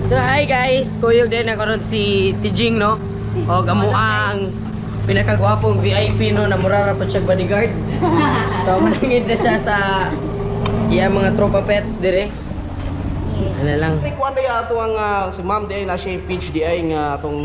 So hi guys, kuyog din na karon si Tijing, no. Og amo ang pinakagwapong VIP, no, na mura ra pa siya bodyguard. So manangid na siya sa iya mga tropa pets dire. Ano lang. Ay, kuan day ato ang si ma'am di ay na siya page di ay nga atong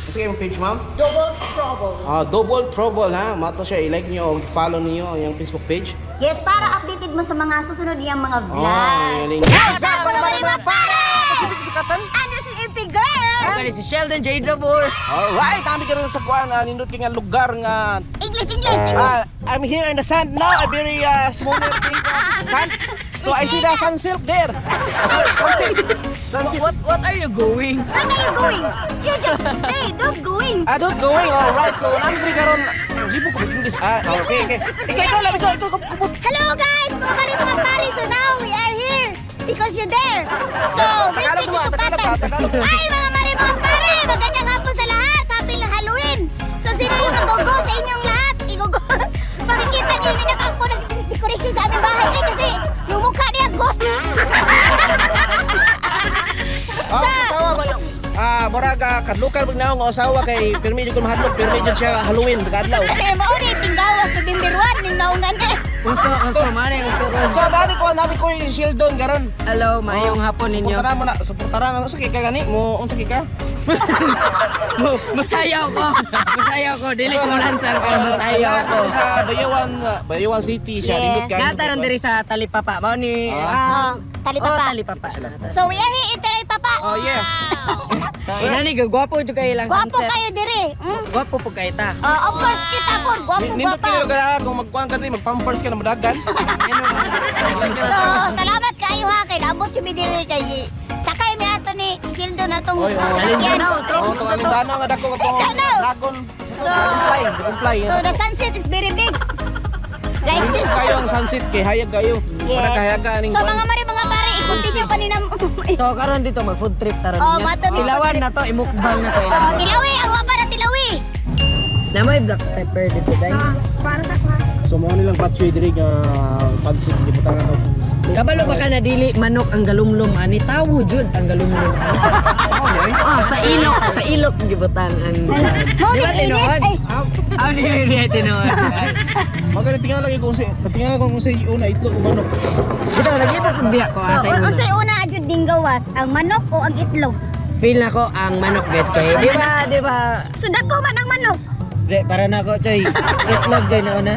kasi yung page, ma'am? Double Trouble. Ah, Double Trouble ha. Mato siya, i-like niyo o follow niyo ang iyang Facebook page. Yes, para updated mo sa mga susunod niyang mga vlog. Oh, galing. What's up, mga mare, mga pare? Pacific Sikatan. And this is MP Girl! Okay, si Sheldon J. Drabor. Alright, kami karon sa kuan nindot kay nga lugar nga English, English, English! I'm here in the sand now. A very smaller thing sand. So I see the sun silk there. Sun silk. Sun silk. What are you going? Where are you going? You just stay, don't going. Ah, don't going. All right. So nandri karon libo ko English. Ah, okay. Ikaw, ikaw, ikaw, ikaw, ikaw, ikaw. Hello guys! Mga mare, mga pare! So now we are here because you're there. So, we Tagalog take mo, you to Tagalog Patan. ka, Tagalog. Ay, mga mare, mga pare! Magandang hapon sa lahat! Happy Halloween! So, sino yung mag-go sa inyong lahat? I-go-go! Makikita niyo yung ako nag-decoration sa aming bahay eh kasi yung mukha niya ghost. Oh, asawa ba yung ah, murag kadlokal pag naong nga asawa kay pirmi jud ko mahadlok, pirmi jud siya Halloween kadlaw. Kasi mauni, tinggawas, November 1, ning naungan eh. Uso, uso, mare, uso ron. So dali ko yung Sheldon karon. Hello, maayong hapon ninyo. Suportaran mo na, suportaran na. Unsa kay ka gani? Mo unsa kay ka? Masayaw ko. Masayaw ko. Dili ko lansan pero masayaw ko. Dito sa Bayawan, Bayawan City siya Yes. nindot kay. Nataron diri sa Talipapa. Mao ni Oh, Talipapa. Oh, Talipapa. So, we are here in Talipapa. Oh yeah. Ina ni gwapo jud kay ilang Gwapo sunset. kayo dire. Mm? Gwapo po kay ta. Oh, of course, kita po. Gwapo, Nindot gwapo. kayo lugar ah, kung magkuan ka diri, magpampers ka na madagan. So, salamat kayo ha kay naabot kami diri kay sakay mi ato ni Sheldon atong Oy, oh. sasakyan. Oh, tong alindano nga dako ka Alindano. Dragon. Dragonfly, dragonfly. So the sunset is very big. Like Nindot this. kayo ang sunset kay hayag kayo. Yes. Para kahayaga aning So mga mare, mga pare, i-continue pa ni nam. So karon dito mag food trip taron Oh, ninyo. mato mi Tilawan food trip. na to, imukbang na to. Oh, tilawi, ang wapa na tilawi. Na may black pepper dito dai. So mo nilang patchoy diri nga pansit gibutangan og Kabalo ba ka na dili manok ang galumlum ani tawo jud ang galumlum ani. Ah, sa ilok gibutang ang Mo Di ba ni init tinuod? ay. Ah, di di tinuod. Magani tingnan lagi kung si tingnan kung si una itlog o manok. Ito naglibot pud biya ko So, ah, sa inyo. unsay una jud ding gawas, ang manok o ang itlog? Feel na ko ang manok gid kay. Di ba? Di ba? So dako man ang manok. Di, para na ako, Choy. Itlog, Choy, na una.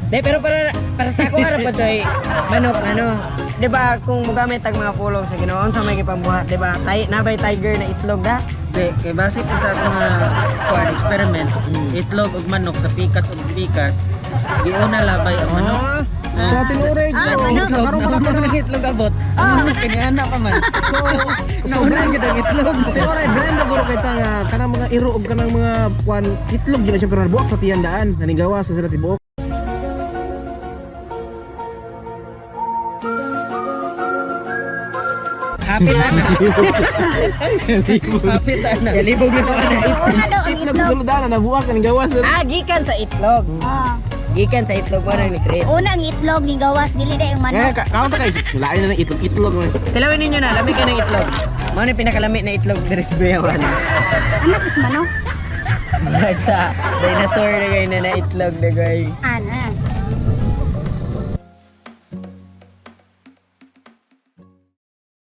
Di, pero para para sa ako ara pa choy manok ano. Di ba kung mogamit ang mga pulong sa Ginoo unsa may gipambuhat, di ba? Tay nabay tiger na itlog da. Di, kay base po sa akong mga kuan experiment, itlog ug manok sa pikas ug pikas, giuna labay ang manok. Ah, so tinuoray Ah, manok. So, karon pa lang ang itlog abot. Ang manok kay anak pa man. So So, nauna gyud ang itlog. So tinuoray brand na guro kay ta nga kanang mga iro og kanang mga kuan itlog gyud na siya pero buak sa tiyandaan naning gawas sa sila tibuok. Happy na. Happy na. Galibog na to ana. So una daw ang Itlog itlog. sa suludan na buak kaning gawas. Ah, gikan sa itlog. Ah. Gikan sa itlog mo nang ni-create. Una ang itlog ni gawas dili day ang Nga manok. ka kaon ta kay lain na ng itlog itlog. Tilawin ninyo na, lami ka ng itlog. Mao ni pinakalami na itlog diri sa Bayawan. Anak is manok. Like sa dinosaur na gay na na itlog na gay. Ana.